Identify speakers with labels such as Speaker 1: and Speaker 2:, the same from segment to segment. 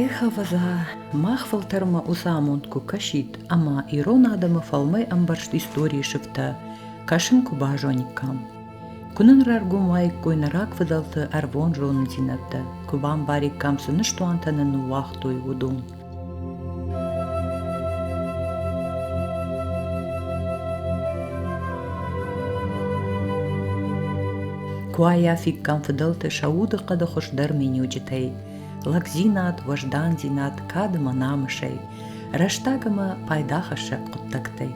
Speaker 1: Эх, ӕвӕдза, мах фӕлтӕрмӕ уыцы амонд куы кӕсид ӕмӕ ирон адӕмы фӕлмӕй ӕмбӕрзт историйы сыфтӕ кӕсын куы базониккам. Куы нын раргом уаиккой нӕ рагфыдӕлты ӕрвон зонындзинӕдтӕ, куы бамбариккам, цы ныстуантӕ нын ныууагътой, уыдон. Куы аййафиккам фыдӕлты сӕ удыхъӕды хуыздӕр миниуджытӕй, лӕгдзинад, уӕздандзинад, кад ӕмӕ намысӕй, рӕстаг ӕмӕ пайдахӕссӕг хъуыддӕгтӕй.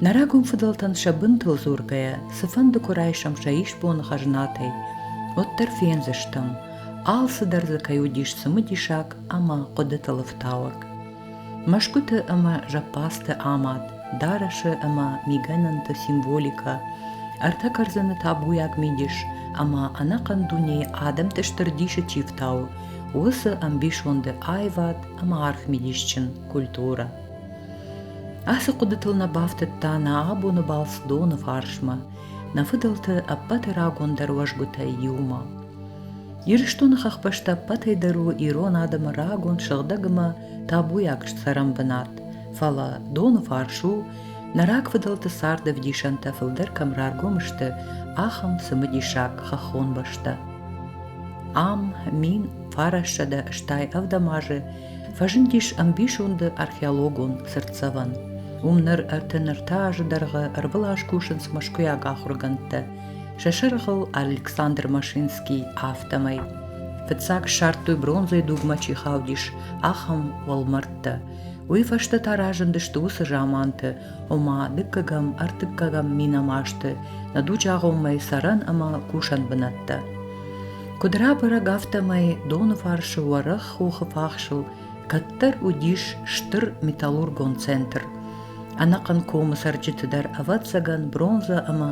Speaker 1: Нӕ рагон фыдӕлтӕн сӕ бынтыл дзургӕйӕ, цыфӕнды куы райсӕм сӕ исбоны хӕзнатӕй, уӕддӕр фендзыстӕм, алцыдӕр дзы кӕй уыдис цымыдисаг ӕмӕ хъуыдытыл ӕфтауӕг. Мӕсгуыты ӕмӕ зӕппадзты амад, дарӕсы ӕмӕ мигӕнӕнты символикӕ, ӕртӕ кӕрдзыны табуйаг мидис ӕмӕ ӕнӕхъӕн дунейы адӕмты стыр дисы чи фтауы, уыцы ӕмбисонды аивад ӕмӕ арф мидисджын культурӕ. Ацы хъуыдытыл нӕ бафтыдта нӕ абоны балц доны фарсмӕ, нӕ фыдӕлты ӕппӕты рагондӕр уӕзгуытӕй иумӕ. Ирыстоны хӕхбӕстӕ ӕппӕтӕй дӕр у ирон адӕмы рагон сыгъдӕг ӕмӕ табуйаг цӕрӕнбынат, фӕлӕ доны фарс у, нӕ рагфыдӕлты цардӕвдисӕнтӕ фылдӕр кӕм раргом сты, ахӕм цымыдисаг хӕххон бӕстӕ. Ам 1987 азы фӕзындис ӕмбисонды археологон цыртдзӕвӕн. Уым ныр 33 азы дӕргъы ӕрвылаз кусынц мӕскуыйаг ахуыргӕндтӕ, сӕ сӕргъыл Александр Машинский, афтӕмӕй. Фыццаг ссардтой бронзӕйы дугмӕ чи хаудис, ахӕм уӕлмӕрдтӕ. Уый фӕстӕ та разындысты уыцы заманты, ома дыккӕгӕм, ӕртыккӕгӕм минӕм азты нӕ дуджы агъоммӕйы цӕрӕн ӕмӕ кусӕн бынӕттӕ. Куыд рабӕрӕг, афтӕмӕй Доныфарсы уӕрӕх хохы фахсыл кӕддӕр уыдис стыр металлургон центр. Ӕнӕхъӕн комы цӕрджыты дӕр, ӕвӕццӕгӕн, бронзӕ ӕмӕ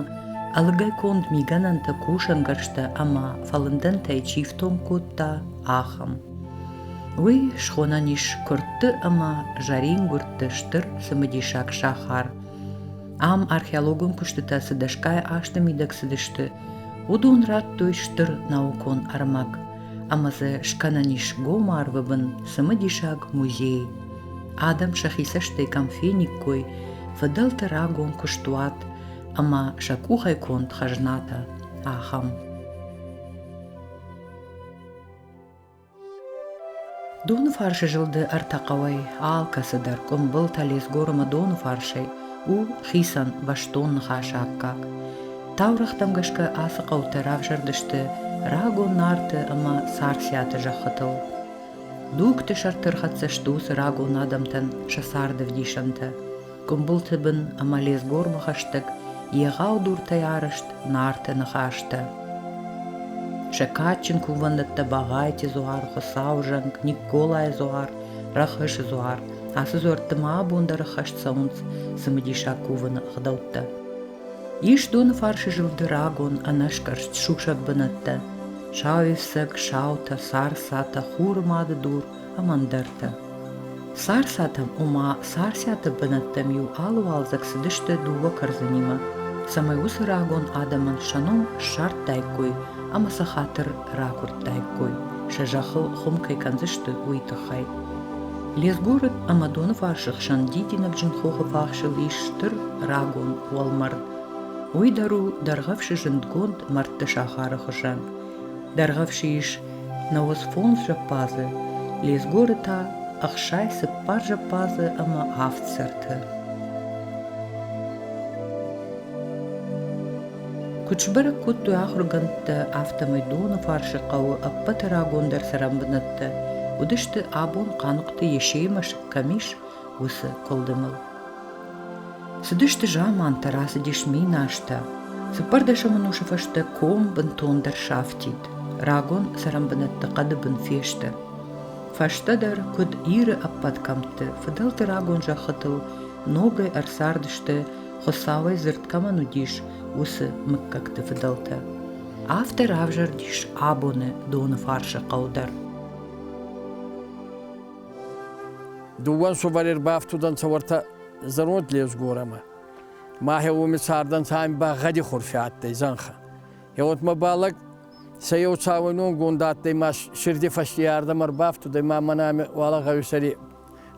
Speaker 1: ӕлыгӕй конд мигӕнӕнтӕ, кусӕнгӕрзтӕ ӕмӕ фӕлындӕнтӕй чи ифтонг кодта, ахӕм. Уый схонӕн ис куырдты ӕмӕ зӕрингуырдты стыр цымыдисаг сахар. Ам археологон куыстытӕ цы дӕсгай азты мидӕг цыдысты, уыдон радтой стыр наукон ӕрмӕг, ӕмӕ дзы скӕнӕн ис гом арвы бын цымыдисаг музей. Адӕм сӕхи цӕстӕй кӕм фениккой фыдӕлты рагон куыстуат ӕмӕ сӕ къухӕй конд хӕзнатӕ, ахӕм. Доныфарсы зылды ӕртӕ хъӕуӕй алкӕцы дӕр Къуымбылтӕ, Лесгор ӕмӕ Доныфарсӕй у хицӕн бӕстон ныхасы аккаг. Таурӕгътӕм гӕсгӕ ацы хъӕутӕ равзӕрдысты рагон Нарты ӕмӕ Царциаты зӕххытыл. Дугты сӕрты ӕрхӕццӕ сты уыцы рагон адӕмтӕн сӕ царды ӕвдисӕнтӕ. Къуымбылты бын ӕмӕ Лесгормӕ хӕстӕг егъау дуртӕй арӕзт Нарты ныхӕстӕ. Сӕ кадджын кувӕндӕттӕ Багъайты дзуар, Хуыцаузӕнг, Никколайы дзуар, Рӕхысы дзуар. Ацы дзуӕртты ма абон дӕр ӕххӕст цӕуынц цымыдисаг кувыны ӕгъдӕуттӕ. Ис Доныфарсы зылды рагон ӕнӕсгӕрст сусӕг бынӕттӕ: Сауӕфцӕг, Саутӕ, Царцатӕ, Хуры мады дур ӕмӕ ӕндӕртӕ. Царцатӕм, ома Царциаты бынӕттӕм-иу алы уалдзӕг цыдысты дыууӕ кӕрдзынимӕ, цӕмӕй уыцы рагон адӕмӕн сӕ ном ссардтаиккой ӕмӕ сӕ хатыр ракуырдтаиккой, сӕ зӕххыл хуым кӕй кӕндзысты, уый тыххӕй. Лесгоры ӕмӕ Доныфарсы хсӕн дидинӕгджын хохы фахсыл ис стыр рагон уӕлмӕрд. Уый дӕр у Дӕргъӕвсы зындгонд мӕрдты сахары хуызӕн. Дӕргъӕвсы ис 95 зӕппадзы, Лесгоры та 64 зӕппадзы ӕмӕ авд сӕрты. Куыд сбӕрӕг кодтой ахуыргӕндтӕ, афтӕмӕй Доныфарсы хъӕуы ӕппӕты рагондӕр цӕрӕнбынӕттӕ уыдысты абон Хъаныхъты Есейы мӕсыг кӕм ис, уыцы къуылдымыл. Цыдысты замантӕ, рацыдис миназтӕ. Цыппӕрдӕсӕм ӕнусы фӕстӕ ком бынтондӕр сафтид, рагон цӕрӕнбынӕттӕ хъӕды бын фесты. Фӕстӕдӕр, куыд Иры ӕппӕт кӕмтты, фыдӕлты рагон зӕххытыл ногӕй ӕрцардысты Хуыцауӕй дзырд кӕмӕн уыдис, уыцы мыггӕгты фыдӕлтӕ. Афтӕ равзӕрдис абоны Доныфарсы хъӕу дӕр.
Speaker 2: Дууӕ ӕнсувӕри ӕрбафтудӕнцӕ уӕртӕ зӕронд Лезгорӕмӕ. Махе уоми цардӕнцӕ ами ба гъӕди хурфи адтӕй зӕнхӕ. Еуотмӕ ба лӕг. Сӕ еу цауӕйнонгонд адтӕй ма сирди фӕсте ардӕмӕ ӕрбафтудӕй ма мӕнӕ ами уӕлӕ гъӕуисӕри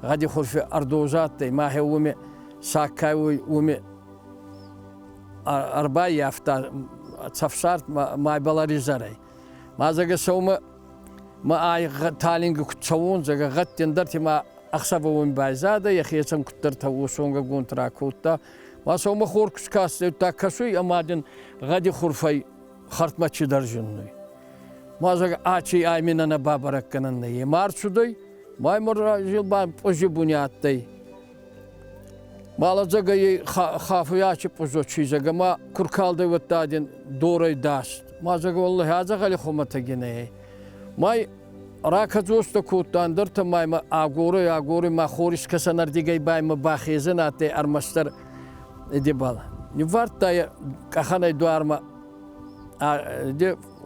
Speaker 2: гъӕди хурфи ӕрдозӕ адтӕй ма хе уоми саккай уоми ӕрбаййафта цӕфсарт ма ибӕл ӕризӕрӕй. Ма зӕгъӕ сӕумӕ ма ай талинги куд цӕуон, зӕгъӕ гъӕдти ӕндӕрти ма ӕхсӕвӕ уоми байзадӕй, ӕхецӕн куддӕртӕ уосонгӕгонд ракодта. Ма сӕумӕ хор ку скастӕй, удта кӕсуй ӕма дин гъӕди хурфӕй хӕрдмӕ чидӕр зиннуй. Ма зӕгъ, ачи айминӕ нӕ бабӕрӕг кӕнӕн нӕййе. Ма ӕрцудӕй, ма имӕ ба пъузи буни адтӕй. Ма лӕдзӕгӕй хафуй ачи пъузо чи зӕгъ, ма куркалдӕй уӕдта дин дорӕй даст. Ма зӕгъ, уӕллӕхи, адзӕгъӕли хумӕтӕги нӕй. Ма ракӕдзостӕ кодта ӕндӕртӕ ма имӕ агорой, агорой, ма хорискӕсӕнӕрдигӕй ба имӕ бахезӕн адтӕй ӕрмӕстдӕр дебал. Ниввардта е къахӕнӕй дуармӕ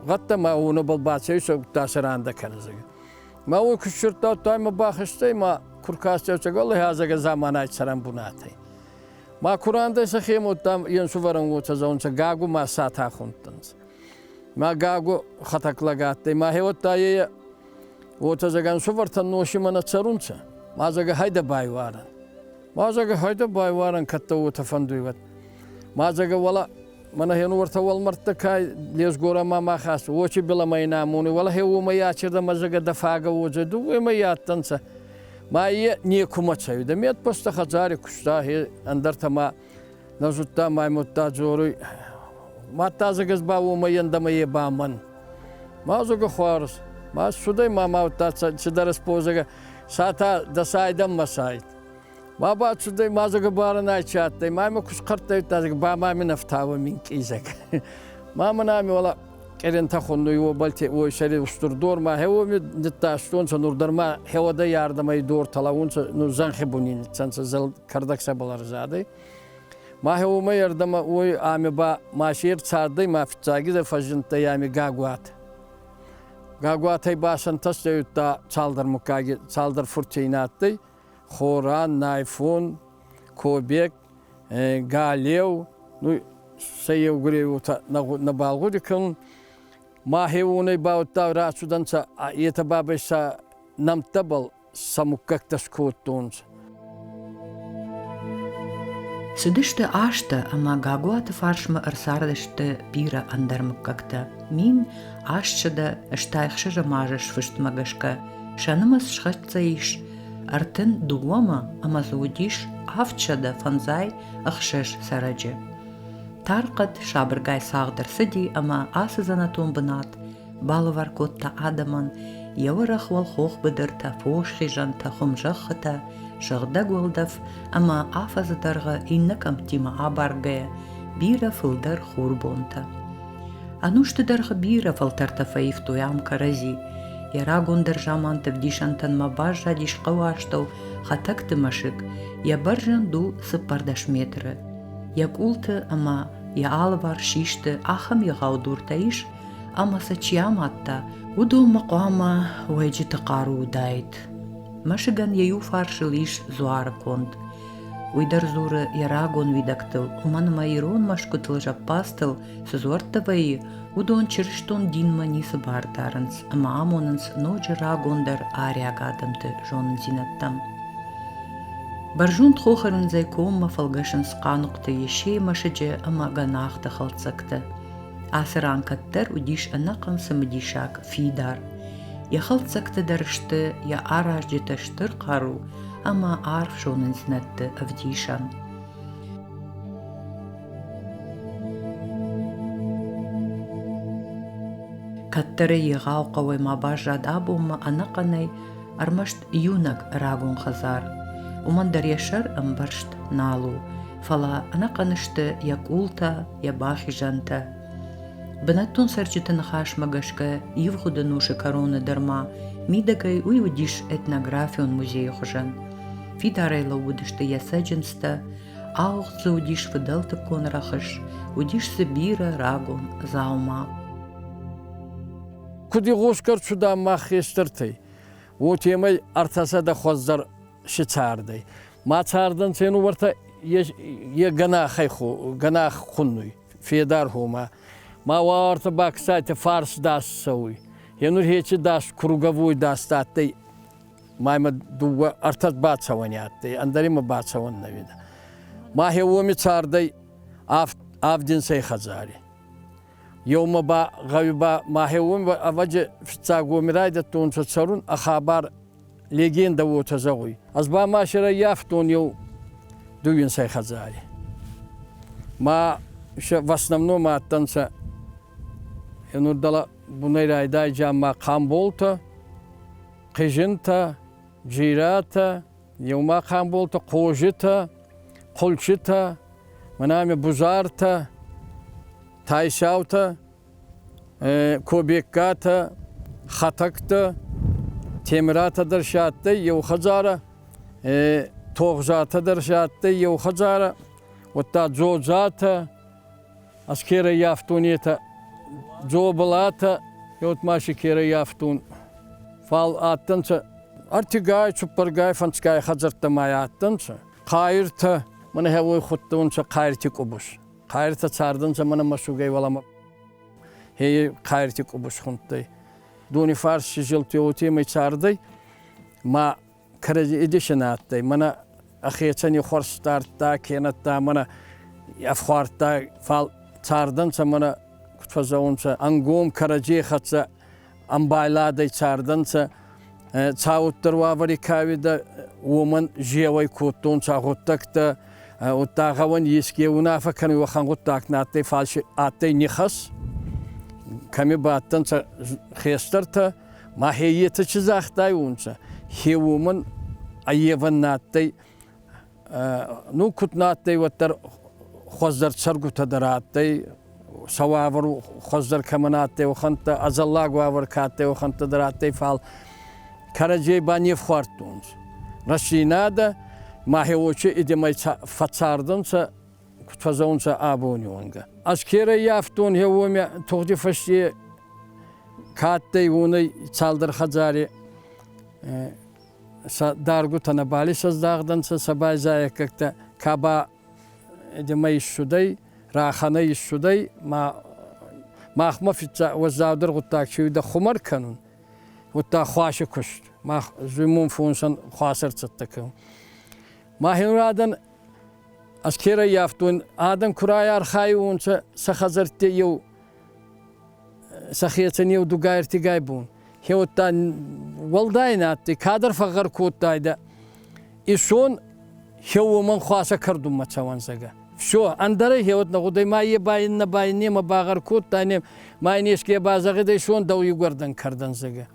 Speaker 2: гъӕдтӕ ма уонӕбӕл бацӕуй сӕ рандӕ кӕнӕ зӕгъ. Ма уой ку ссирдта, ма бахизтӕй ма ку ркастӕй, зӕгъ, хӕзӕгӕ заманай цӕрӕн бунатӕй. Ма ку рандӕй сӕхемӕ, удта е нсувӕрӕн уотӕ зӕгъунцӕ, Гагу ма сатӕ хундтӕнцӕ. Ма Гагу хӕтӕг лӕг адтӕй, ма хеуӕттӕ е уотӕ зӕгъ, ӕнсувӕртӕн носимӕ нӕ цӕрунцӕ. Ма зӕгъ, хайдӕ байуарӕн. Ма зӕгъ, хайдӕ байуарӕн, кӕд дӕ уотӕ фӕндуй, уӕд. Ма зӕгъ, уӕлӕ мӕнӕ хенувӕртӕ уӕлмӕрдтӕ кай лезгорӕ ма ма хӕс, уочи билӕмӕ ин амони, уӕлӕ хе уомӕй ачердӕмӕ зӕгъ, дӕ фагӕ уодзӕй, дууемӕй адтӕнцӕ. Ма е некумӕ цӕуидӕ. Медпостӕ хӕдзари куста, хе ӕндӕртӕ ма нӕ зудта, маймудта дзоруй. Мадта зӕгӕз ба уомӕй ӕндӕмӕ е ба мӕн. Ма зӕгӕ хуарз. Ма цудӕй ма ма удта цидӕр спозӕгӕ сата дӕ сайдӕн ма сайд. Ма бацудӕй, ма зӕгӕ барӕнӕй чи адтӕй, ма имӕ ку схъӕрттӕй, зӕгӕ ба ма мин ӕфтауӕ минкъий зӕгӕ. Ма мӕн ами уӕлӕ къерентӕ хуннуй уобӕлти уой сӕри устур дор ма хеуоми ниттастонцӕ, нур дӕр ма хеуӕдӕй ардӕмӕ и дортӕ лӕуунцӕ, нур зӕнхи буни ниццӕнцӕ, зӕл кӕрдӕг сӕбӕл ӕрзадӕй. Ма хеуомӕй ардӕмӕ уой ами ба ма си ӕрцардӕй, ма фиццагидӕр фӕззиндтӕй ами Гагуат. Гагуатӕй ба сӕнтӕстӕй удта цалдӕр муггаги, цалдӕр фуртей ин адтӕй. Хоран, Найфун, Кобек, Галеу, ну, сӕ еугурей уотӕ нӕбал гъуди кӕнун. Ма хеуонӕй баудта рацудӕнцӕ, етӕ бабӕй сӕ нӕмттӕбӕл сӕ муггӕгтӕ скодтонцӕ.
Speaker 1: Цыдысты азтӕ ӕмӕ Гагуаты фарсмӕ ӕрцардысты бирӕ ӕндӕр мыггӕгтӕ. 1886 азы сфыстмӕ гӕсгӕ сӕ нымӕц схӕццӕ ис 32-мӕ ӕмӕ дзы уыдис 756 цӕрӕджы. Тархъӕд сабыргай цагъд ӕрцыди ӕмӕ ацы дзӕнӕтон бынат балӕвар кодта адӕмӕн йӕ уӕрӕх уӕлхох быдыртӕ, фосхизӕнтӕ, хуымзӕххытӕ, сыгъдӕг уӕлдӕф ӕмӕ афӕдзы дӕргъы иннӕ кӕмттимӕ абаргӕйӕ бирӕ фылдӕр хурбонтӕ. Ӕнусты дӕргъы бирӕ фӕлтӕртӕ фӕивтой ам кӕрӕдзи. Йӕ рагондӕр заманты ӕвдисӕнтӕн ма баззадис хъӕуы астӕу Хӕтӕгты мӕсыг, йӕ бӕрзӕнд у 14 метры. Йӕ къулты ӕмӕ йӕ алыварс систы ахӕм егъау дуртӕ ис, ӕмӕ сӕ чи амадта, уыдонмӕ хъуамӕ уӕйджыты хъару уыдаид. Мӕсыгӕн йӕ иу фарсыл ис дзуары конд. Уый дӕр дзуры йӕ рагон уидӕгтыл, уымӕн ӕмӕ ирон мӕсгуытыл зӕппадзтыл цы дзуӕрттӕ вӕййы, уыдон чырыстон динмӕ ницы бар дарынц ӕмӕ амонынц ноджы рагондӕр ариаг адӕмты зонындзинӕдтӕм. Бӕрзонд хохы рындзӕй коммӕ фӕлгӕсынц Хъаныхъты Есейы мӕсыджы ӕмӕ гӕнахты хӕлддзӕгтӕ. Ацы ран кӕддӕр уыдис ӕнӕхъӕн цымыдисаг фидар. Йӕ хӕлддзӕгтӕ дӕр сты йӕ аразджытӕ стыр хъару ӕмӕ арф зонындзинӕдты ӕвдисӕн. Кӕддӕры егъау хъӕуӕй ма баззад абонмӕ ӕнӕхъӕнӕй ӕрмӕст иунӕг рагон хӕдзар. Уымӕн дӕр йӕ сӕр ӕмбӕрзт нал у, фӕлӕ ӕнӕхъӕн сты йӕ къултӕ, йӕ бахизӕнтӕ. Бынӕттон цӕрджыты ныхасмӕ гӕсгӕ ивгъуыд ӕнусы кӕроны дӕр ма мидӕгӕй уый уыдис этнографион музейы хуызӕн. Фидарӕй лӕууыдысты йӕ цӕджындзтӕ, ауыгъд дзы уыдис фыдӕлтыккон рӕхыс, уыдис дзы бирӕ рагон дзаума.
Speaker 2: Куд игъосгӕ рцудӕн мах хестӕртӕй, уотемӕй ӕртӕсӕдӕ хуӕздӕр си цардӕй. Ма цардӕнцӕ нувӕртӕ е гӕнахӕй гӕнах хуннуй, федар хомӕ. Ма уартӕ баксайте фарс даст цӕуй. Енур хечи даст круговой даст адтӕй. Ма имӕ дууӕ ӕртӕ бацӕуӕни адтӕй, ӕндӕр имӕ бацӕуӕн нӕ уидӕ. Ма хе уоми цардӕй авдинсӕй хӕдзари. Еумӕ ба гъӕуи ба мӕхе уоми ӕвӕдзи фиццаг уоми райдӕдтонцӕ цӕрун, а хабар легендӕ уотӕ зӕгъуй. Ӕз ба ма се рӕййафтон еу дууинсӕй хӕдзари. Ма в основном адтӕнцӕ нур дӕлӕ бунӕй райдайджа ма Хъамболтӕ, Хъизинтӕ, Джиратӕ, еума Хъамболтӕ, Хъозитӕ, Хъулчитӕ, мӕнӕ Бузартӕ, Тайсаутӕ, Кобеккатӕ, Хӕтӕгтӕ, Темиратӕ дӕр си адтӕй еу хӕдзарӕ, Тогъзатӕ дӕр си адтӕй еу хӕдзарӕ, уӕдта Дзодзатӕ, ӕз ке раййафтон етӕ Дзоболатӕ, еут ма си ке раййафтон. Фал адтӕнцӕ ӕртигай, цуппӕргай, фӕндзгай хӕдзӕрттӕ ма адтӕнцӕ. Хъайиртӕ, мӕнӕ уой худтонцӕ Хъайирти къубус. Хъайиртӕ цардӕнцӕ мӕнӕ мӕсугӕй уӕлӕмӕ. Хе Хъайирти къубус хундтӕй. Донифарси зилдти уотемӕй цардӕй, ма кӕрӕдзи идесӕн адтӕй. Мӕнӕ ӕхецӕн хуӕрз дардта, кенӕдта мӕнӕ ӕфхуардта, фал цардӕнцӕ мӕнӕ куд фӕззӕгъунцӕ, ӕнгом кӕрӕдзей хӕццӕ ӕмбайладӕй цардӕнцӕ. Цауддӕр уавӕри ка уидӕ, уомӕн зеуӕй кодтонцӕ гъуддӕгтӕ, удта гъӕуӕн еске унаффӕ кӕнуй уӕхӕн гъуддаг нӕ адтӕй, фал си адтӕй нихӕс, кӕми бадтӕнцӕ хестӕртӕ, ма хе етӕ чи загътайуонцӕ, хе уомӕн ӕййевӕн нӕ адтӕй, ну, куд нӕ адтӕй, уӕддӕр хуӕздӕр цӕргутӕ дӕр адтӕй, сӕ уавӕр хуӕздӕр кӕмӕн адтӕй, уӕхӕнттӕ, ӕдзӕллаг уавӕр ка адтӕй, уӕхӕнттӕ дӕр адтӕй, фал кӕрӕдзей ба не фхуардтонцӕ. Рӕстдзийнадӕ ма хеуочи идемӕй фӕццардӕнцӕ, куд фӕззӕунцӕ абони уӕнгӕ. Ӕз ке раййафтон, гье уоми тугъди фӕсте ка адтӕй, уонӕй цалдӕр хӕдзари сӕ даргутӕ нӕбал исӕздагъдӕнцӕ, сӕ байзайӕггӕгтӕ ка ба дӕмӕ иссудӕй, рахӕнӕ иссудӕй, ма махмӕ фиццаг уӕззаудӕр гъуддаг чи уидӕ хумӕр кӕнун, удта хуаси куст. Мах зуймон фонсӕн хуас ӕрцӕттӕ кӕнун. Махе адӕн ӕз ке раййафтон, адӕн ку райархайуонцӕ сӕ хӕдзӕртти еу сӕхецӕн еу дугай-ӕртигай бон. Хеуӕттӕ уӕлдай нӕ адтӕй, кадӕр фӕгъгъӕр кодтайдӕ. Исон хеуомӕн хуасӕ кӕрдунмӕ цӕуӕн, зӕгъгӕ. Все, ӕндӕрӕй хеуӕт нӕ гъудӕй, ма е ба ин нӕ ба ин ма багъӕр кодта, не ма ин еске ба зӕгъидӕ, исон дӕу игуӕрдӕн кӕрдӕн, зӕгъгӕ.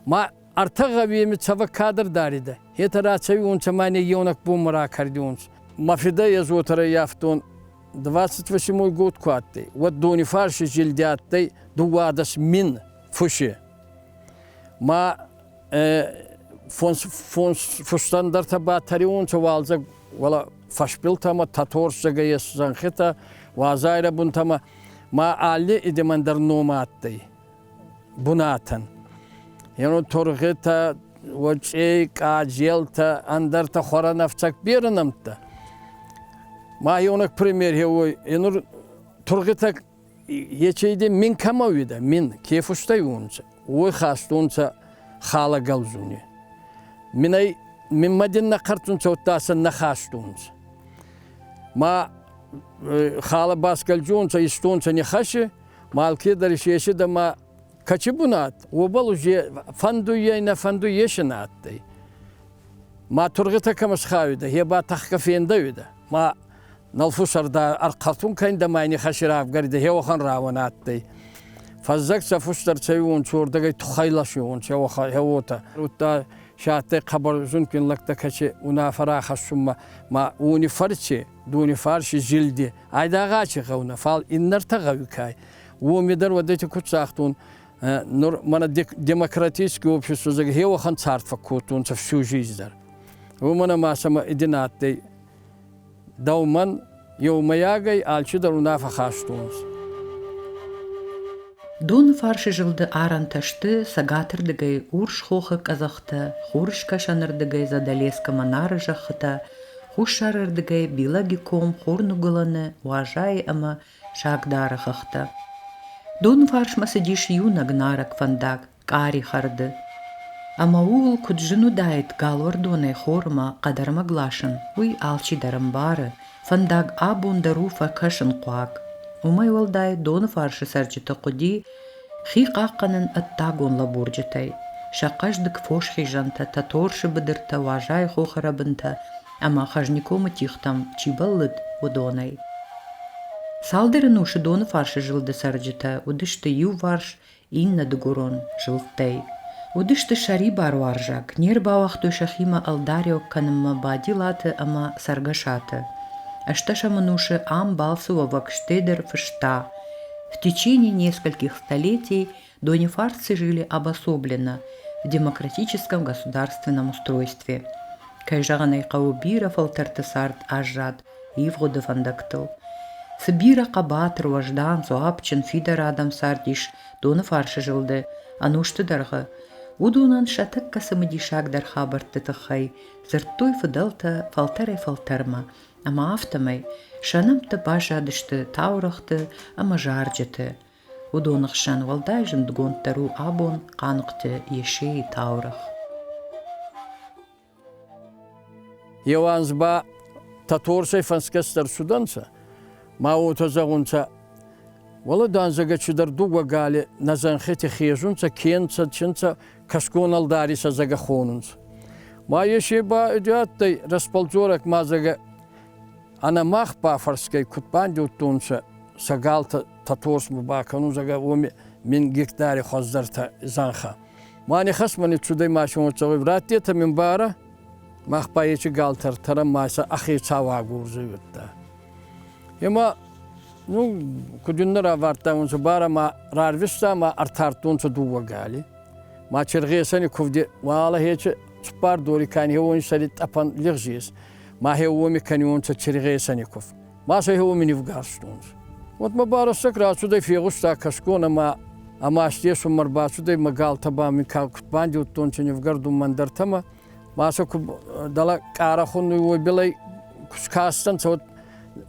Speaker 2: Ма ӕртӕ гъӕуеми цӕвӕг кадӕр даридӕ. Етӕ рацӕуионцӕ ма не еунӕг бонмӕ ракӕрдионцӕ. Мӕ фидӕ ӕз уотӕ раййафтон, 28 год ку адтӕй, уӕд Донифарси зилди адтӕй 12 000 фуси. Ма фустӕндӕртӕ ба тӕриунцӕ уалдзӕг уӕлӕ фӕсбилтӕмӕ, Таторсзӕгӕ ес зӕнхитӕ, Уазайрӕ бунтӕмӕ. Ма алли идемӕн дӕр ном адтӕй бунатӕн. Ену тургъитӕ, уочъей, къаджелтӕ, ӕндӕртӕ хуӕрӕнӕфцӕг берӕ нӕмттӕ. Ма еунӕг пример хеуой, енур тургъитӕ ечейде мин кӕмӕ уидӕ, мин ке фустӕй унцӕ, уой хастонцӕ халӕ гӕлдзуни. Минӕй минмӕ дин нӕ хъӕртунцӕ, удта сӕ нӕ хастонцӕ. Ма халӕ басгӕлдзунцӕ, истонцӕ нихӕси, ма алкедӕр исесидӕ ма кӕци бунат, уобӕл уже фӕндуй нӕ фӕндуй есе нӕ адтӕй. Ма тургъитӕ кӕмӕ схауидӕ, хе ба тӕхгӕ фендӕуидӕ. Ма нӕлфусӕрдӕ ӕрхъӕртун кӕндӕ ма нихӕси равгӕридӕ, хе уӕхӕн рауӕн адтӕй. Фӕззӕг сӕ фустӕр цӕуиуонцӕ уордӕгӕй туххӕй ласиуонцӕ хе уотӕ. Удта си адтӕй хъӕбӕр зундгин лӕгтӕ, кӕци унаффӕ рахӕссунмӕ ма уони фӕрци, Дони фарси зилди айдагъ аци гъӕу нӕ, фал иннӕртӕ гъӕуи кай. Уоми дӕр уӕдӕйти куд загътон, нур мӕнӕ демократический общество зӕгъ хе уӕхӕн цард фӕккодтонцӕ всю жизнь дӕр. Уомӕн ӕма сӕмӕ идин адтӕй дӕумӕн еумӕйагӕй алчидӕр унаффӕ хастонцӕ.
Speaker 1: Доныфарсы зылды арӕнтӕ сты цӕгатырдыгӕй Урс хохы къӕдзӕхтӕ, хурыскӕсӕнырдыгӕй Задӕлескы Монары зӕххытӕ, хуссарырдыгӕй Билаги ком, Хурныгуылӕны, Уазайы ӕмӕ Сагдары хӕхтӕ. Доныфарсмӕ цыдис иунӕг нарӕг фӕндаг къари хӕрды. Ӕмӕ ууыл куыд зын уыдаид галуӕрдонӕй хормӕ хъӕдӕрмӕг ласын, уый алчидӕр ӕмбары, фӕндаг абон дӕр у фӕкӕсынхъуаг. Уымӕй уӕлдай Доныфарсы цӕрджыты хъуыди хи хъахъхъӕнын ӕддагон лӕбурджытӕй. Сӕ хъӕздыг фосхизӕнтӕ, Тӕторсы быдыртӕ, Уазайы хохы рӕбынтӕ ӕмӕ Хӕзникомы тигътӕм чи бӕллыд, уыдонӕй. Цалдӕр ӕнусы Доныфарсы зылды цӕрджытӕ уыдысты иуварс иннӕ дыгурон зылдтӕй. Уыдысты сӕрибаруарзаг, не рбауагътой сӕхимӕ ӕлдариуӕг кӕнынмӕ Бадилаты ӕмӕ Цӕргӕсаты. Ӕстӕсӕм ӕнусы ам балцы уӕвӕг Штедер фыста: В течение нескольких столетий донифарцы жили обособленно в демократическом государственном устройстве. Кӕй зӕгъын ӕй хъӕуы, бирӕ фӕлтӕрты цард аззад ивгъуыды фӕндӕгтыл. Цы бирӕ хъӕбатыр, уӕздан, дзуапджын, фидар адӕм цардис Доныфарсы зылды ӕнусты дӕргъы, уыдонӕн сӕ тӕккӕ цымыдисагдӕр хабӕртты тыххӕй дзырдтой фыдӕлтӕ фӕлтӕрӕй-фӕлтӕрмӕ, ӕмӕ афтӕмӕй сӕ нӕмттӕ баззадысты таурӕгъты ӕмӕ зарджыты. Уыдоны хсӕн уӕлдай зындгонддӕр у абон Хъаныхъты Есейы таурӕгъ.
Speaker 2: Еу анз ба Тӕторсӕй фӕнсгӕстӕр цудӕнцӕ, ма уотӕ зӕгъунцӕ, уӕлӕ данзӕгӕ чидӕр дууӕ гали нӕ зӕнхити хезунцӕ, ке нцӕ, чи нцӕ, кӕсгон ӕлдари сӕ зӕгӕ хонунцӕ. Ма есе ба адтӕй располдзорӕг ма зӕгӕ ӕнӕ мах бафӕрсгӕй куд бандиудтонцӕ сӕ галтӕ Тӕторсмӕ бакӕнун, зӕгӕ, уоми мин гектари хуӕздӕртӕ зӕнхӕ. Ма нихӕсмӕ ниццудӕй машинӕ цӕуй, раттетӕ мин барӕ, мах ба ечи галтӕ ӕртӕрӕн ма сӕ ӕхецау агурдзиудта. Ема, ну, куд ин нӕ равардтайуонцӕ барӕ ма рарвиста ма ӕртардтонцӕ дууӕ гали. Ма Чергесӕни кувди уӕлӕ хечи цуппар дори кӕни уони сӕри тъӕпӕн лигъз ес. Ма хе уоми кӕниуонцӕ Чергесӕни кув. Ма сӕ уоми нивгарстонцӕ. Уӕд мӕ барӕстӕг рацудӕй, фегъуста кӕсгон ӕма ӕма астесунмӕ ӕрбацудӕй, мӕ галтӕ ба мин куд бандиудтонцӕ нивгӕрдунмӕ ӕндӕртӕмӕ. Ма сӕ ку дӕлӕ къарӕ хуннуй уой билӕй ку скастӕнцӕ, уӕд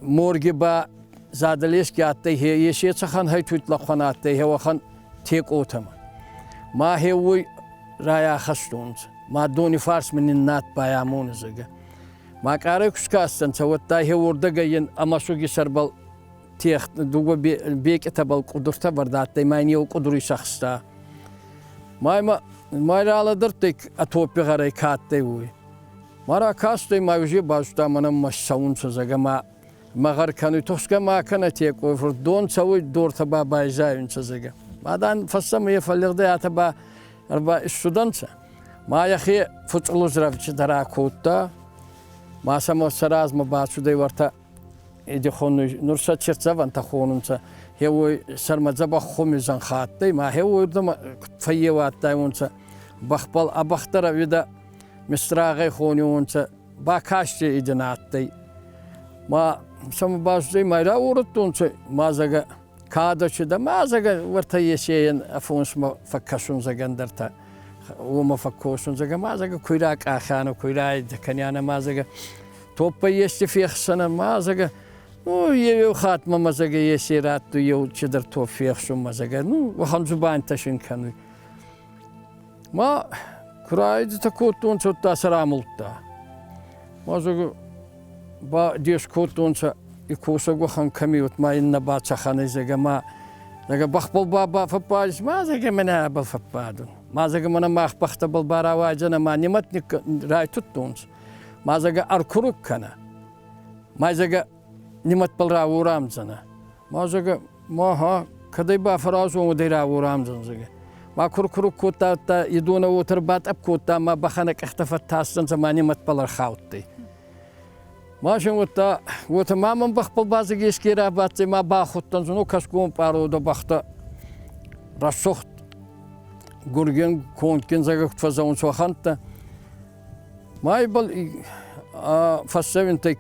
Speaker 2: морги ба Задӕлески адтӕй, хе есе цӕхӕн хӕйтуйт лӕхъуӕн адтӕй, хе уӕхӕн текъотӕмӕ. Ма хе уой райахӕстонцӕ. Ма дони фарсмӕ нин над байамоны, зӕгъгӕ. Ма къарӕй ку скастӕнцӕ, уӕдта хе уордӕгӕй ин ӕмӕсуги сӕрбӕл дууӕ бекъетӕбӕл къудуртӕ вӕрд адтӕй, ма ин еу къудур исӕхста. Ма имӕ ма ралӕдӕрдтӕй ӕ топпи гъӕрӕй ка адтӕй, уой. Ма ракастӕй, ма уже базудта, мӕнӕн ма ссӕунцӕ, зӕгъгӕ, ма мӕ гъӕр кӕнуй, тухсгӕ ма кӕнӕ текъой фурт, дон цӕуй, дортӕ ба байзайунцӕ, зӕгъгӕ. Ма дан фӕстӕмӕ е фӕллигъдӕй, атӕ ба ӕрба иссудӕнцӕ. Ма йӕхе фуцълуз рӕвдзитӕ ракодта, ма сӕмӕ сӕ размӕ бацудӕй уӕртӕ иди хонуй, нур сӕ черцӕвӕнтӕ хонунцӕ, хеуой сӕрмӕ дзӕбӕх хуми зӕнхӕ адтӕй, ма хеуойрдӕмӕ фӕййеу адтайуонцӕ, бӕхбӕл ӕ бӕх дӕр ӕвидӕ мистрагъӕй хониуонцӕ, бакасти идин адтӕй. Ма сӕмӕ бацудӕй, ма рауорӕдтонцӕ, ма зӕгӕ кадӕ чи дӕ, ма зӕгӕ уӕртӕ Есейӕн ӕ фонсмӕ фӕккӕсун зӕгӕ ӕндӕртӕ уомӕ фӕккосун зӕгӕ, ма зӕгӕ куй ракъахӕнӕ, куй райдӕ ма зӕгӕ топпӕй ести фехсӕнӕ, ма зӕгӕ ну, еу хатт мӕмӕ зӕгӕ Есе раттуй еу чидӕр топ фехсун, ма зӕгӕ, ну, уӕхӕн дзубантӕ син кӕнуй. Ма ку райдитӕ кодтонцӕ, удта сӕ рамулдта. Ма зӕгӕ ба дес кодтонцӕ и косӕг уӕхӕн кӕми уӕд ма иннӕ ба цӕхӕнӕй зӕгӕ ма зӕгӕ бӕхбӕл ба ба фӕббадис ма зӕгӕ мӕнӕ фӕббадун ма зӕгӕ мӕнӕ мах бӕхтӕбӕл ба рауайдзӕнӕ ма нимӕт райтудтонцӕ ма зӕгӕ ӕркурук кӕнӕ ма зӕгӕ нимӕтбӕл рауорамдзӕнӕ ма зӕгӕ ма ха кӕдӕй бафӕразон уӕдӕй рауорамдзӕн зӕгӕ ма кур-курук кодта идонӕ уотӕ батъӕпп кодта ма бӕхӕн ӕ къӕхтӕ фӕттастӕнцӕ ма нимӕтбӕл ӕрхаудтӕй. Машин уодта, уотӕ ма мӕн бӕхбӕл базыг еске рабадтӕй ма бахудтӕн, ну кӕсгон пъародӕ бӕхтӕ рӕсугъд гурген кондген зӕгӕгт фӕзӕунцӕ уӕхӕнттӕ. Ма ибӕл фӕсзӕуинтӕй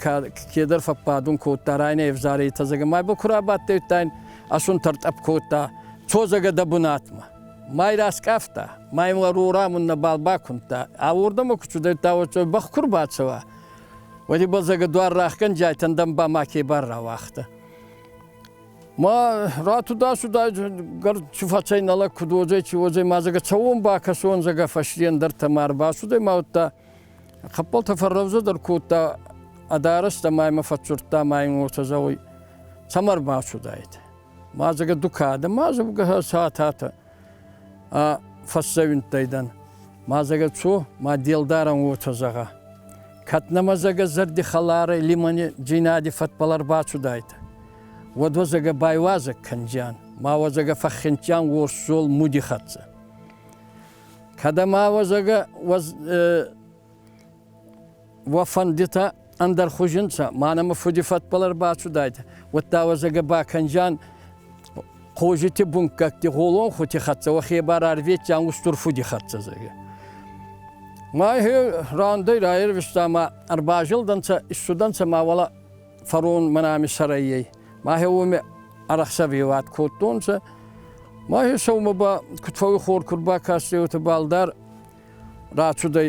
Speaker 2: кедӕр фӕббадун кодта, райнӕ ӕвзарейтӕ зӕгӕ. Ма ибӕл ку рабадтӕй, асун тӕртъӕпп кодта, цо зӕгӕ дӕ бунатмӕ. Май раскъӕфта, ма имӕ рорамун нӕбал бакумдта. А уордӕмӕ ку цудӕй, бӕх ку рбацӕуа, уӕд ибӕл зӕгӕ дуар рахгӕнджайтӕн ба ма ке бар рауагъта. Ма ратудасудай гӕр чи фӕцӕй нӕлӕг куд уодзӕй, чи уодзӕй, ма зӕгӕ цӕуон бакӕсон, зӕгӕ фӕсте ӕндӕртӕ ма ӕрбацудӕй, ма удта хъӕппӕлтӕ фӕррӕвдзӕдӕр кодта ӕдарӕстӕ ма имӕ фӕдздзурдта ма ин уотӕ зӕгъуй, цӕмӕ ӕрбацудайдӕ? Ма зӕгӕ дукадӕ, ма зӕгӕ сататӕ фӕссӕуинттӕй дӕн. Ма зӕгӕ цо, ма делдарӕн уотӕ зӕгъӕ. Кӕд нӕмӕ зӕгӕ зӕрди хӕларӕй лимӕни джийнади фӕдбӕл ӕрбацудайтӕ, уӕд уӕ зӕгӕ байуазӕг кӕнджиан, ма уӕ зӕгӕ фӕххинтджиан уорсзол муди хӕццӕ. Кӕд ӕма уӕ зӕгӕ уӕ фӕндитӕ ӕндӕр хузи нцӕ, ма нӕмӕ фуди фӕдбӕл ӕрбацудайтӕ, уӕдта уӕ зӕгӕ бакӕнджиан хъозити бунккӕгти гъолон хути хӕццӕ уӕхе бар ӕрветиан устур фуди хӕццӕ зӕгӕ. Ма хе рандӕй раервиста ма ӕрбазилдӕнцӕ, иссудӕнцӕ ма уӕлӕ фарон мӕнӕ сӕрӕййӕй. Ма хе уоми ӕрӕхсӕвеуат кодтонцӕ. Ма хе сӕумӕ ба куд фӕууй хор куд бакастӕй, уотӕ балдар рацудӕй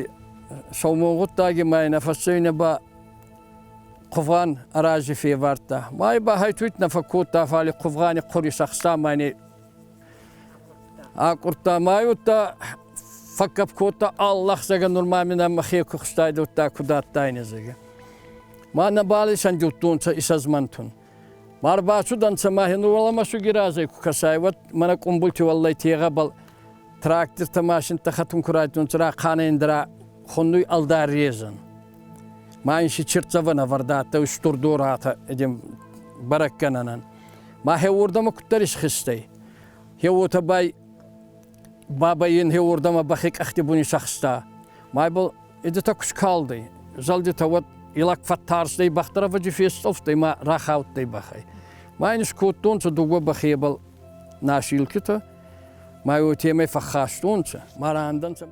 Speaker 2: сӕумон гъуддаги ма ин ӕ фӕсцӕуинӕ ба хъувгъан арази февардта. Ма ба хайтуйт нӕ фӕккодта, фал хъувгъани хъури сӕхста ма ин акъурдта ма удта фӕккӕп кодта Аллах зӕгӕ нур ма мин ӕма хе кухстайдӕ удта куд адтайнӕ зӕгӕ. Ма нӕбал исӕндиудтонцӕ исӕзмӕнтун. Ма рбацудӕнцӕ ма хе нур уӕлӕ мӕсуги разӕй ку кӕсай, уӕд мӕнӕ къумбулти уӕллӕй тегъӕбӕл трактиртӕ, машинтӕ хӕтун ку райдӕдтонцӕ, рахъанӕндӕра хуннуй ӕлдар резӕн. Ма ин си чиртдзӕвӕн ӕвӕрд адтӕй устур доратӕ эдем бӕрӕггӕнӕнӕн. Ма хе уордӕмӕ куддӕр исхизтӕй. Хе уотӕ бай бабӕй ин хе уордӕмӕ бӕхи къӕхти буни сахста. Ма ибӕл идетӕ ку скалдӕй, зӕлдитӕ уӕд илӕг фӕттарстӕй, бӕхтӕрӕвӕджи фестъӕлфтӕй ма рахаудтӕй бӕхӕй. Ма ин скодтонцӕ дууӕ бӕхебӕл насилкитӕ, ма уотемӕй фӕххастонцӕ, ма рандӕнцӕ.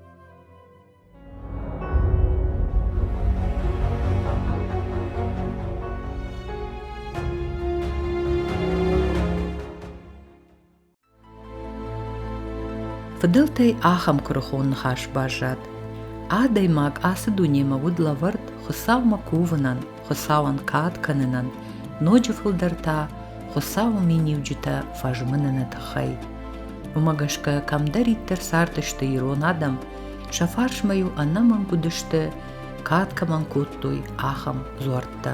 Speaker 1: Фыдӕлтӕй ахӕм куырыхон ныхас баззад: Адӕймаг ацы дунемӕ уыд лӕвӕрд Хуыцаумӕ кувынӕн, Хуыцауӕн кад кӕнынӕн, ноджы фылдӕр та Хуыцауы миниуджытӕ фӕзмыныны тыххӕй. Уымӕ гӕсгӕ кӕмдӕриддӕр цардысты ирон адӕм, сӕ фарсмӕ-иу ӕнӕмӕнг уыдысты, кад кӕмӕн кодтой, ахӕм дзуӕрттӕ.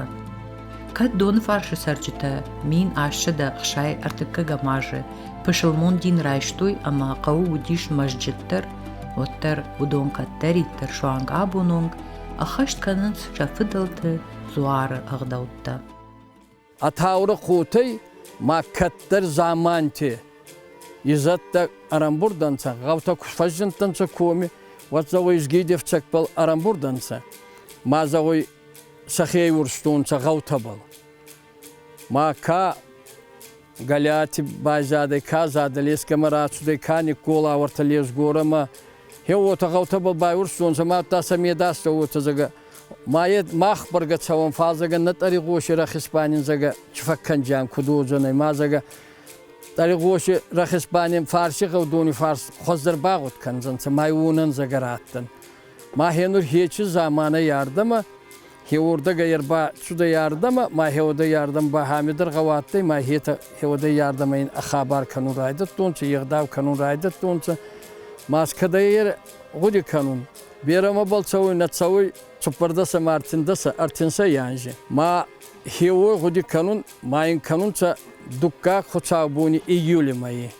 Speaker 1: Кӕд Доныфарсы цӕрджытӕ 1863 азы пысылмон дин райстой ӕмӕ хъӕуы уыдис мӕзджыт дӕр, уӕддӕр уыдон кӕддӕриддӕр суанг абон онг ӕххӕст кӕнынц сӕ фыдӕлты дзуары ӕгъдӕуттӕ.
Speaker 2: Атауры-хъотӕй ма кӕддӕр заманти изӕдтӕ ӕрӕмбурд ӕнцӕ, гъӕутӕ ку фӕззиндтӕнцӕ коми, уӕд зӕгъуй изгиди ӕфцӕгбӕл ӕрӕмбурд ӕнцӕ, ма зӕгъуй сӕхе урстонцӕ гъӕутӕбӕл. Ма ка Галиати байзадӕй, ка Задӕлескӕмӕ рацудӕй, ка Никкола уӕртӕ Лезгорӕмӕ. Хе уотӕ гъӕутӕбӕл байурстонцӕ, ма ӕдта сӕ медастӕ уотӕ зӕгӕ. Ма е мах бӕргӕ цӕуӕн, фал зӕгӕ нӕ тъӕригъоси рахесбанин зӕгӕ чи фӕккӕнджиан куд уодзӕнӕй, ма зӕгӕ тъӕригъоси рахесбанин фарси гъӕудони фарс хуӕздӕр багъуд кӕндзӕнцӕ, ма уонӕн зӕгӕ раттӕн. Ма хенур хечи заманай ардӕмӕ, хеуордӕгӕй ӕрбацудӕй ардӕмӕ, ма хеуодӕй ардӕмӕ ба Хамидӕр гъӕуадтӕй, ма хетӕ хеуодӕй ардӕмӕ ин хабар кӕнун райдӕдтонцӕ, егъдау кӕнун райдӕдтонцӕ. Ма кӕдӕй гъуди кӕнун, берӕ мӕбӕл цӕуй, нӕ цӕуй, цуппӕрдӕсӕ ма ӕртиндӕсӕ, ӕртинсӕй анзи. Ма хеуой гъуди кӕнун, ма ин кӕнунцӕ дуккаг хуцаубони июли мӕйи.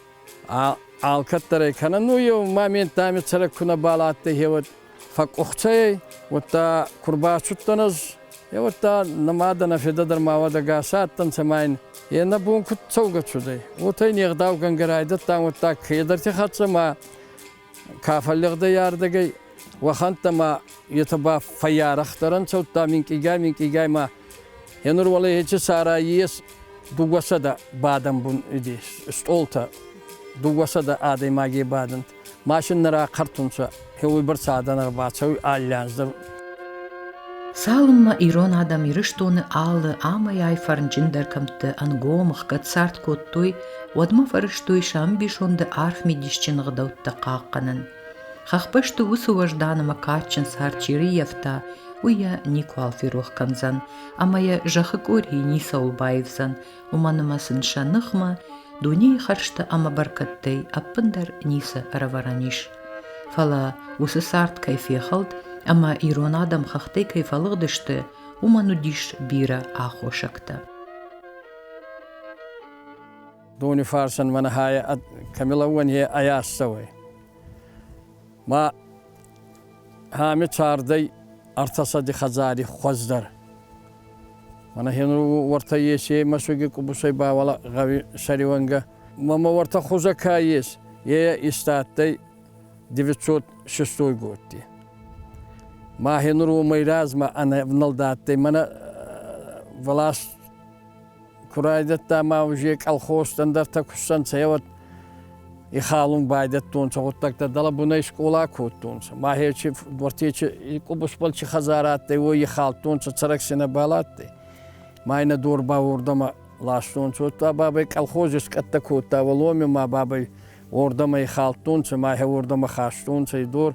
Speaker 2: Алкӕддӕр ӕй кӕнӕн, ну еу момент ами цӕрӕг ку нӕбал адтӕй, гьеуӕд фӕкъкъухцӕй, уӕдта ку рбацудтӕн ӕз, уӕдта нӕ мадӕ, нӕ федӕ дӕр ма уӕд ӕгас адтӕнцӕ ма ин е нӕ бон куд цӕугӕ цудӕй. Уотӕ ин егъдаугӕнгӕ райдӕдтан, уӕдта кедӕрти хӕццӕ ма ка фӕллигъдӕй ардӕгӕй, уӕхӕнттӕ ма етӕ ба фӕййарӕхдӕр ӕнцӕ, удта минкъийгай-минкъийгай ма енур уӕле ечи сарайи ес 200 бадӕн бун иди стъолтӕ, 200 адӕймаги бадӕнт. Машин нӕ рахъӕртунцӕ, хеуйбӕрцӕ адӕн ӕрбацӕуй алли анз дӕр.
Speaker 1: Цалынмӕ ирон адӕм Ирыстоны алы амӕй-ай фӕрнджындӕр кӕмтты ӕнгом ӕхгӕд цард кодтой, уӕдмӕ фӕрыстой сӕ ӕмбисонды арф мидисджын ӕгъдӕуттӕ хъахъхъӕнын. Хӕхбӕсты уыцы уӕздан ӕмӕ кадджын цард чи рыййӕфта, уый йӕ никуал ферох кӕндзӕн ӕмӕ йӕ зӕххы къорийы ницӕуыл баивдзӕн, уымӕн ӕмӕ сын сӕ ныхмӕ дунейы хӕрзтӕ ӕмӕ бӕркӕдтӕй ӕппындӕр ницы ӕрӕвӕрӕн ис. Фӕлӕ уыцы цард кӕй фехӕлд ӕмӕ ирон адӕм хӕхтӕй кӕй фӕлыгъдысты, уымӕн уыдис бирӕ аххосӕгтӕ.
Speaker 2: Донифарсӕн мӕнӕ хай кӕми лӕууӕн, е ӕйас цӕуй. Ма ами цардӕй ӕртӕсӕди хӕдзари хуӕздӕр. Мӕнӕ хенур уӕртӕ ес, е мӕсуги къубусӕй ба уӕлӕ гъӕуи сӕри уӕнгӕ. Мама уӕртӕ хузӕ ка ес, е истадтӕй 906 годти. Ма хенур уомӕй размӕ ӕнӕвналд адтӕй мӕнӕ власть ку райдӕдта ма уже колхозтӕн дӕртӕ кустӕнцӕ, еуӕд ихалун байдӕдтонцӕ гъуддӕгтӕ, дӕлӕ бунӕй скъола кодтонцӕ. Ма хечи дортечи къубусбӕл чи хӕдзарӕ адтӕй, уой ихалдтонцӕ, цӕрӕг си нӕбал адтӕй. Ма ин дор ба уордӕмӕ ластонцӕ. Уӕдта бабӕй колхози скъӕттӕ кодта уӕломи, ма бабӕй уордӕмӕ ихалдтонцӕ, ма хе уордӕмӕ хастонцӕ и дор.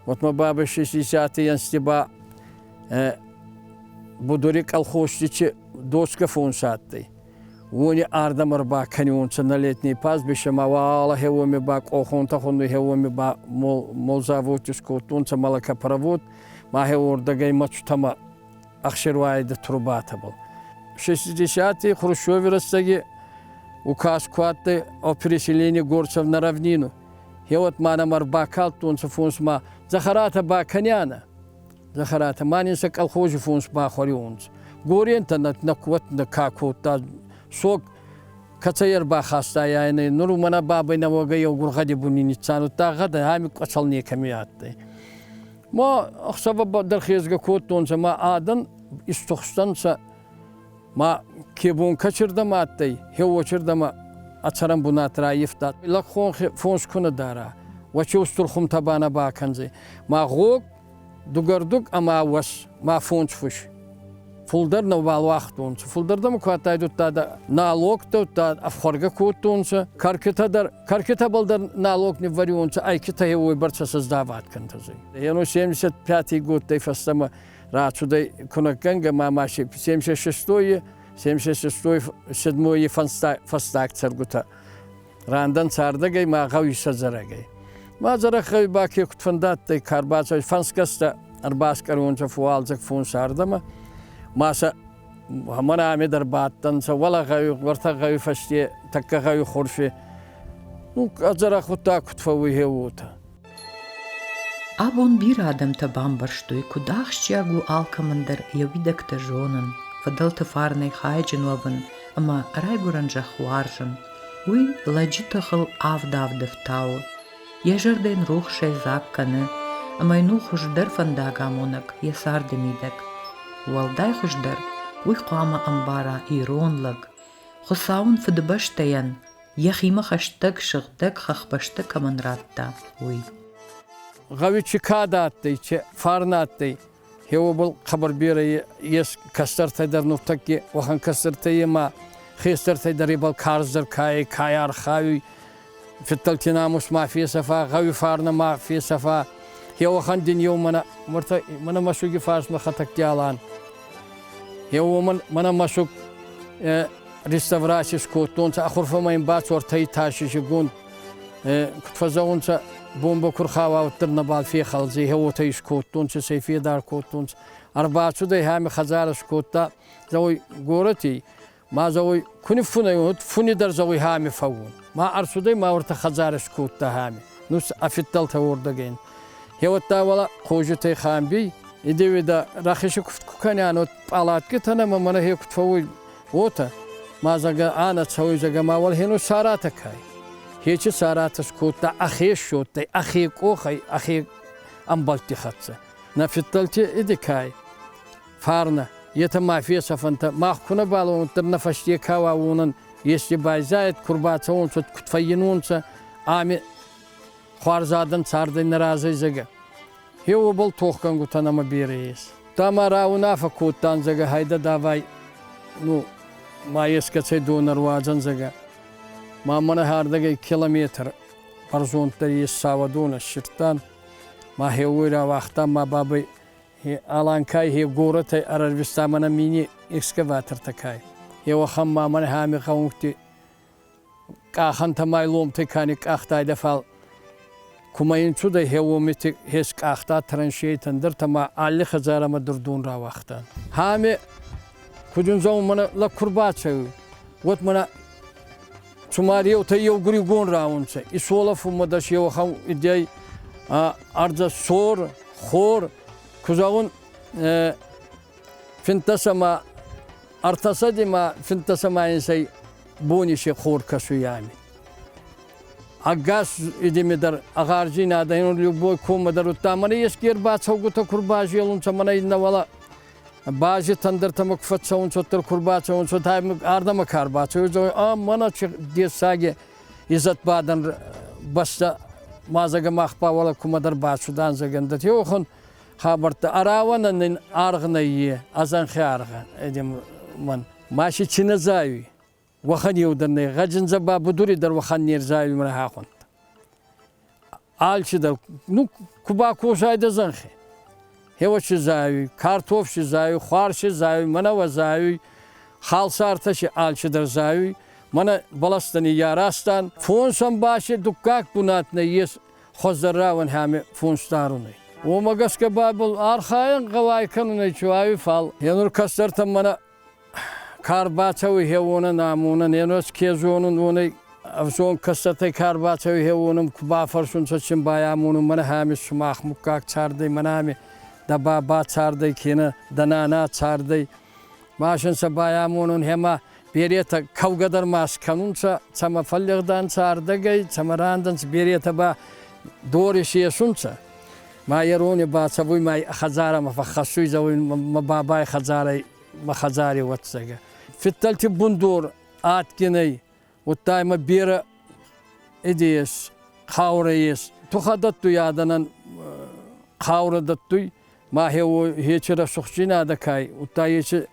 Speaker 2: Вот ма бабӕй шестидесяти ӕнзти ба будури колхозти доска фонс адтӕй. Уони ардӕм ӕрбакӕниуонцӕ на летний пастбище ма уалӕ хеуоми ба къохонтӕ хунуй хеуоми ба молзаводти скодтонцӕ молокопровод, ма хеуордӕгӕй мӕцутӕмӕ ӕхсеруайдӕ трубатӕбӕл. Шестидесяти Хрущеви рӕстӕги указ ку адтӕй о переселении горцев на равнину. Хеуӕт ма нӕм ӕрбакалдтонцӕ фонс ма дзӕхӕратӕ бакӕнианӕ. Дзӕхӕратӕ ма нин сӕ колхози фонс бахуӕриуонцӕ. Горентӕ нӕ нӕ ка кодта, сог кӕцӕй ӕрбахастайайнӕ, нур мӕнӕ бабӕй нӕуӕгӕй еугур гъӕди буни ниццанудта, гъӕдӕ ами къуӕцӕл некӕми адтӕй. Ма ӕхсӕвӕ дӕр хезгӕ кодтонцӕ, ма адӕн истухстӕнцӕ, ма ке бон кӕцирдӕмӕ адтӕй, хеуочирдӕмӕ ӕ цӕрӕн бунат раййивта. Лӕг хонхи фонс ку нӕ дара, уӕчи устур хумтӕ ба нӕ бакӕндзӕй. Ма гъог дугӕрдуг ӕма уӕс ма фондз фус. Фулдӕр нӕбал уагътонцӕ. Фулдӕр дӕмӕ ку адтайдудта налогтӕ, удта ӕфхуӕргӕ кодтонцӕ. Кӕркитӕ дӕр, кӕркитӕбӕл дӕр налог ниввӕриуонцӕ, ӕйкитӕ уойбӕрцӕ создавать кӕнтӕ. Ену 75 годтӕй фӕстӕмӕ рацудӕй кунӕггӕнгӕ ма ма 76-й, 76-й, 7-й фӕстаг цӕргутӕ рандӕн цардӕгӕй ма гъӕуи сӕдзӕрӕгӕй. Ма дзӕрӕхӕй ба ке куд фӕндадтӕй, ка рбацӕуй фӕнсгӕстӕ ӕрбаскъӕруонцӕ фуалдзӕг фонсардӕмӕ, ма сӕ мӕнӕ ами дӕр бадтӕнцӕ, уӕлӕ гъӕуи, уӕртӕ гъӕуи фӕсте, тӕккӕ гъӕуи хурфи. Ну, ӕдзӕрӕх гъуддаг куд фӕууй, гье уотӕ.
Speaker 1: Абон бирӕ адӕмтӕ бамбӕрстой, куыд ахсджиаг у алкӕмӕн дӕр йӕ уидӕгтӕ зонын, фыдӕлты фарнӕй хайджын уӕвын ӕмӕ райгуырӕн зӕхх уарзын. Уый лӕджы тыхыл авд-авды ӕфтауы, йӕ зӕрдӕ йын рухсӕй дзаг кӕны ӕмӕ йын у хуыздӕр фӕндагамонӕг йӕ царды мидӕг. Уӕлдай хуыздӕр уый хъуамӕ ӕмбара ирон лӕг, Хуыцау ын Фыдыбӕстӕйӕн йӕхимӕ хӕстӕг сыгъдӕг хӕхбӕстӕ кӕмӕн радта, уый.
Speaker 2: Гъӕуи чи кадӕ адтӕй, чи фарнӕ адтӕй, хеуобӕл хъӕбӕр берӕ ес кӕстӕртӕй дӕр нуртӕкки уӕхӕн кӕстӕртӕй ӕма хестӕртӕй дӕр ибӕл карздӕр ка ӕй, ка архайуй, фидтӕлти намус ма фесӕфа, гъӕуи фарнӕ ма фесӕфа. Хеуӕхӕн дин еу мӕнӕ мӕнӕ мӕсуги фарсмӕ хӕтӕгти Алан. Еуомӕн мӕнӕ мӕсуг реставраци скодтонцӕ, ахурфӕмӕ ин бацортӕй тасисигонд куд фӕззӕгъунцӕ, бомбӕ ку рхауа, уӕддӕр нӕбал фехӕлдзӕй, уотӕ искодтонцӕ, сӕ федар кодтонцӕ. Ӕрбацудӕй ами хӕдзарӕ скодта, зӕгъуй, горӕти, ма зӕгъуй, ку ниффунӕй уон, фуни дӕр зӕгъуй ами фӕуун. Ма ӕрцудӕй ма уӕртӕ хӕдзарӕ скодта ами. Ну, ӕ фиддӕлтӕ уордӕгӕй. Хеуӕттӕ уӕлӕ Хъожитӕй Хамбий, идеуидӕ рахеси куфт ку кӕниан, уӕд пъалаткитӕ нӕмӕ мӕнӕ хе куд фӕууй, уотӕ. Ма зӕгъгӕ, ӕнӕ цӕуй, зӕгъгӕ, ма уӕл хену саратӕ кай. Хечи саратӕ скодта ӕхе ссодтӕй, ӕхе къохӕй, ӕхе ӕмбӕлтти хӕццӕ. Нӕ фиддӕлти иди кай, фарнӕ, етӕ ма фесӕфӕнтӕ, мах ку нӕ балон, уӕддӕр нӕ фӕсте ка уа, уонӕн ести байзайӕд, ку рбацӕуонцӕ, куд фӕййинонцӕ, ами хуарз адӕн цардӕй нӕ разӕй зӕгӕ. Хе уобӕл тохгӕнгутӕ нӕмӕ берӕ ес. Та ма раунаффӕ кодтан, зӕгӕ, хайдӕ давай, ну, ма ескӕцӕй дон ӕруадзӕн, зӕгӕ. Ма мӕнӕ ардӕгӕй километр бӕрзонддӕр ес сауӕдонӕ ссирдтан. Ма хеуой рауагътан, ма бабӕй Аланкай хе горӕтӕй ӕрӕрвиста мӕнӕ мини экскаватортӕ кай. Еуӕхӕн ма мӕнӕ ами гъӕунгти къахӕнтӕ майломтӕ кани къахтайдӕ, фал кумӕ ин цудӕй хеуомити хес къахта траншейтӕн дӕртӕ ма алли хӕдзарӕмӕ дӕр дон рауагъта. Хами куд ин зӕгъун, мӕнӕ лӕг ку рбацӕуй, уӕд мӕнӕ цума реутӕ еугуригон раунцӕ. Исуолӕфунмӕ дӕр еуӕхӕн идей ӕрдзӕ сор, хор, ку зӕгъун, 15 ӕма ӕртӕсӕди ма 15 ма 5 бони си хор кӕсуй ами. Ӕгас идеме дӕр агъарзийнадӕ любой коммӕ дӕр удта мӕнӕ еске ӕрбацӕугутӕ ку рбазелунцӕ, мӕнӕ иннӕ уӕлӕ базитӕн дӕр ку фӕццӕунцӕ, уӕддӕр ку рбацӕунцӕ, ардӕмӕ ка ӕрбацӕуй, а мӕнӕ дессаги изӕдбадӕн бӕстӕ ма зӕгъӕ мах ба уӕлӕ кумӕдӕр бацудан зӕгӕн дӕр еуӕхӕн хабӕрттӕ арауӕнӕн нин аргъ нӕййе, а зӕнхи аргъ эдем мӕн. Ма си чи нӕ зайуй, уӕхӕн еу дӕр нӕй. Гъӕджиндзӕ ба будури дӕр уӕхӕн не рзайуй мӕнӕ хахуӕнттӕ. Алчидӕр, ну, ку бакосайдӕ зӕнхи. Хеуа си зайуй, картоф си зайуй, хуар си зайуй, мӕнӕуӕ зайуй, халсартӕ си алчидӕр зайуй. Мӕнӕ бӕлӕстӕ ниййаразтан. Фонсӕн ба си дуккаг бунат нӕййес хуӕздӕр рауӕн хӕми фонс дарунӕй. Уомӕ гӕсгӕ ба архайӕн гъӕуай кӕнунӕй чуайуй, фал енур кӕстӕртӕн мӕнӕ ка рбацӕуй хеуонӕн амонӕн, енос ке зонун, уонӕй ӕвзонг кӕстӕртӕй ка рбацӕуй хеуонӕн ку бафӕрсунцӕ, чин байамонун, мӕнӕ хӕми сумах муггаг цардӕй, мӕнӕ ами дӕ баба цардӕй, кенӕ дӕ нана цардӕй. Ма син сӕ байамонун хема беретӕ кӕугӕ дӕр ма скӕнунцӕ, цӕмӕ фӕллигъдӕнцӕ ардӕгӕй, цӕмӕ рандӕнцӕ, беретӕ ба дори сесунцӕ. Ма ерони бацӕвуй ма хӕдзарӕмӕ фӕххӕссуй зӕгъуй мӕ бабай хӕдзарӕй мӕ хӕдзари уӕццӕгӕ. Фидтӕлти бундор адгин ӕй, удта имӕ берӕ иди ес, хъаурӕ ес. Тухӕ дӕттуй адӕнӕн хъаурӕ дӕттуй, ма хечи рӕсугъддзийнадӕ кай, удта ечи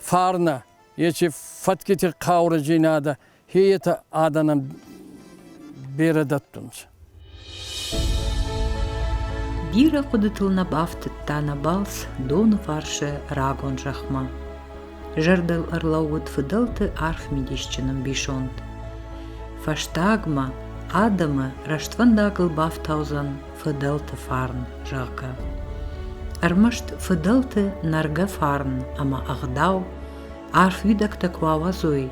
Speaker 2: фарнӕ, ечи фӕткити хъаурӕдзийнадӕ, хе етӕ адӕнӕн берӕ дӕттунцӕ.
Speaker 1: Бирӕ хъуыдытыл нӕ бафтыдта нӕ балц Доныфарсы рагон зӕхмӕ. Зӕрдыл ӕрлӕууыд фыдӕлты арф мидисджын ӕмбисонд. Фӕстагмӕ адӕмы рӕствӕндагыл бафтаудзӕн фыдӕлты фарн, зӕгъгӕ. Ӕрмӕст фыдӕлты нӕргӕ фарн ӕмӕ ӕгъдау арф уидӕгтӕ куы ауадзой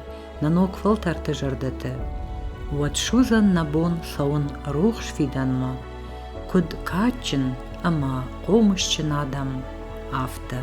Speaker 1: нӕ ног фӕлтӕрты зӕрдӕты, уӕд суыдзӕн нӕ бон цӕуын рухс фидӕнмӕ, куыд кадджын ӕмӕ хъомысджын адӕм, афтӕ.